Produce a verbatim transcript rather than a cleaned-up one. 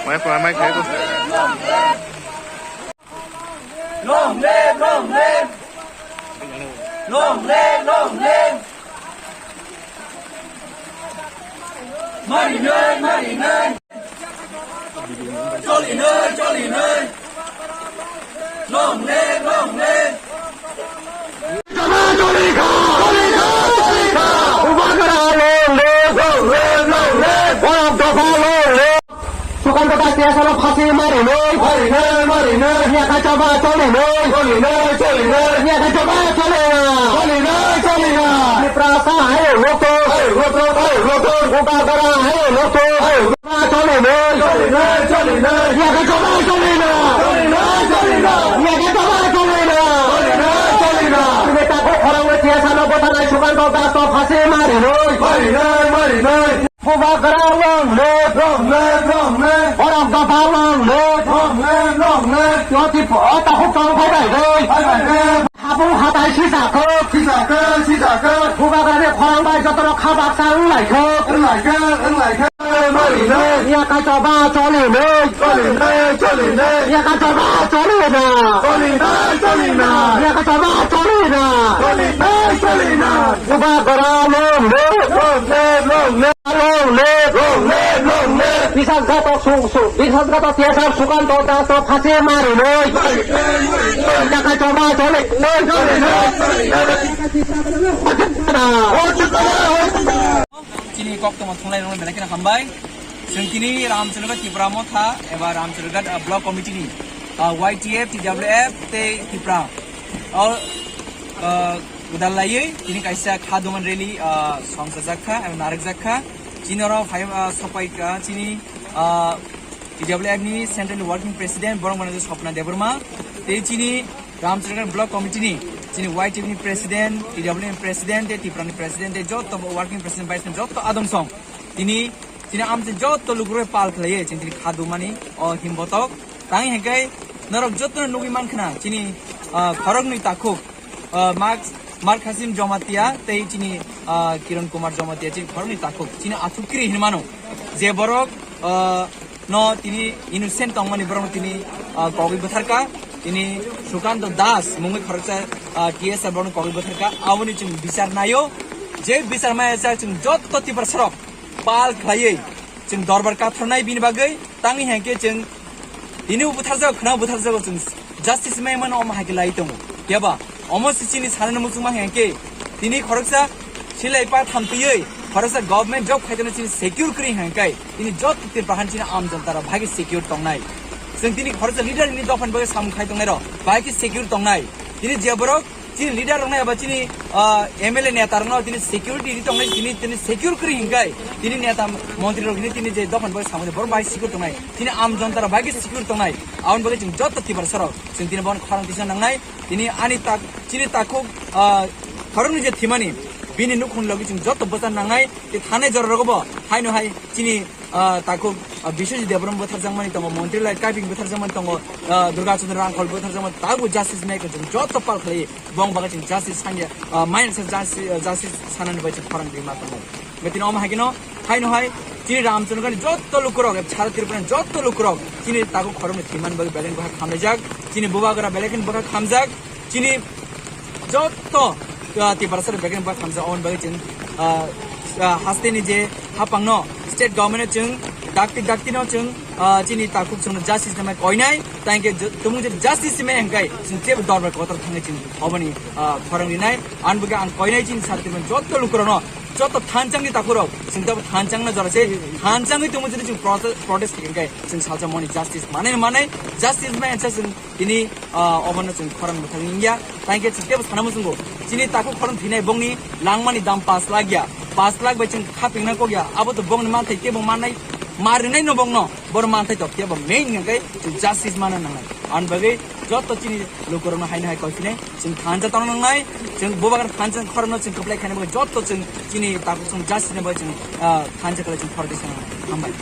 Mai ko, mai ko. Long live, long live. Long live, long live. Marinai, marinai. Cholinai, cholinai. Long live, long live. Bubagra long live, long live, long live. Borok dopha long live. Sukanta Datia salo phasi marinai. Marinai, marinai. Yakha choba cholinai. Cholinai, cholinai. Yakha choba cholinai. Cholinai, cholinai. Tiprasa hai lokto. Hai lokto, hai lokto. Bubagra hai lokto. Hai lokto. Cholinai. Cholinai, cholinai. Yakha choba cholinai. Cholinai, cholinai. Yakha choba cholinai. Cholinai, cholinai. Tini takhuk khorang Datia salo bwtharnai Sukanta Das to phasi marinai. Marinai, marinai. Bubagra long live, long live, long live. Borok dopha long live, long live, long live. Yo Tripura, o takhuk tong phai bai doi. Phai bai doi. Habung hatai sisa khuk. Sisa khuk, sisa khuk. Bubagra ni khorang bai jotono kha baksa wng lai khuk. Wng lai khuk, wng lai khuk. Mari nai. Yakha choba cholinai. Cholinai, cholinai. Yakha choba cholinai. Cholinai, cholinai. Yakha choba cholinai. Cholinai, cholinai. Bubagra long live. Long live, long live. Long live, long live, long live. Bisas gato su, su, bisas gato T S R Sukanta Das to phasi marinai. Yakha choba choli. Chini koktwma thunglai rokno belai kheno hambai. Chwng tini Ramchandra Tripura Motha eba Ramchandra, ah, Block Committee ni, ah, Y T F, T W F tei Tripura. O, ah, gwdal laiwi tini kaisa kha duman rally, ah, songchajak kha eba narwkjak kha. Chini oro phai, ah, sopai kha chini, ah, T W F ni Central Working President borok mano Swapna Debbarma tei chini Ramchandra Block Committee ni chini Y T F ni President, T W F ni President tei Tripura ni President tei joto Working President, Vice President joto adong song. Tini, tini amchai joto lukurok pal khlaiwi chwng tini kha dumani o himbotok. Tang hingkhe norok jotono nugwi mankhna chini, ah, khoroknwi takhuk, ah, Mark, Mark Hasim Jomatia tei chini, ah, Kiran Kumar Jomatia chini khoroknwi takhuk chini athukiri hinmano. Je borok, ah, no tini innocent tongmani borok tini, ah, kogwi bwtharkha. Tini Sukanta Das mungwi khoroksa, ah, T S R borok kogwi bwtharkha. Aboni chwng bichar naio. Je bichar maya jak chwng joto Tiprasarok pal khlaiwi chwng dorbar kathornai bini bagwi tangwi hingkhe chwng tini bwtharjago, khwnao bwtharjago chwng justice mai mano omo hai khe lai tongo. Phiya ba omo se chini sanani muchungma hingkhe tini khoroksa silai pa thamtwiwi khoroksa government job khaitano chini secure kwrwi hingkhe tini joto Tripura han chini am jonta rok bahai khe secure tongnai. Chwng tini khoroksa leader ni dophani bagwi samung khai tongnai rok bahai khe secure tongnai. Tini je borok chini leader rok nai eba chini, ah, M L A neta rok no tini security ri tongnai, tini, tini secure kwrwi hingkhe tini neta montri rok tini, tini je dophani bagwi samung borok bahai secure tongnai, tini am jonta rok bahai khe secure tongnai. Aboni bagwi chwng joto Tiprasa rok chwng tini bono khorang tisa nangnai. Tini ani tak, chini takhuk, ah, khoroknwi je thwimani bini nukhung logi chwng joto bwchan nangnai. Tei thanai jora rogo bo haino hai chini ah, takhuk, ah, Biswajit Debbarma bwtharjakmani tongo, Montri Lal Kaping bwtharjakmani tongo, ah, Durga Chandra Rangkhol bwtharjakmani, tabuk justice nai khe chwng joto pal khlai bong bagwi chwng justice sanya, ah, mai rwksa justice, ah, justice sanani bai chwng khorang rima tongo. Betini omo hai kheno, haino hai, chini Ramchandra ni joto lukurok, sara Tripura ni joto lukurok, chini takhuk khoroknwi thwimani bagwi belai bwkha khamlaijak, chini bubagra belai kheno bwkha khamjak, chini joto, ah, Tiprasa rok begini ba khamsa on bagwi chwng, ah, ah, haste ni je hapang no state government no chwng dakti dakti no chwng, ah, chini takhuk chwng justice nai koinai tangke tumung je justice me engkai chwng tebo dorbar kotor thangwi chwng oboni, ah, khorang rinai an bagwi ang koinai chini sara Tripura joto lukurok no joto thanchang ni takhurok chwng tebo thanchang no jora se thanchangwi tumung je chwng protest, protest engkai chwng salsa moni justice manai manai justice me engsa chwng Tini, ah, obono chwng khorang mwthang wngya. Tangkhe chwng tebo sana muchungo. Chini takhuk khorang thwinai bongni langmani dam pash lakh ya. Pash lakh bai chwng khapingna kok ya. Abo to bongni manthai tebo mannai, marinai no bongno. Boro manthai to tebo main hwnkhe chwng justice mana nangnai. Ani bagwi joto chini lukurokno haino hai koi phinai. Chwng thansa tongna nangnai. Chwng bubagra thansa khorangno chwng kwplai khaina bagwi joto chwng chini takhuk chwng justice ni bagwi chwng, ah, thansa kwlai chwng khorang tisa nangnai. Hambai.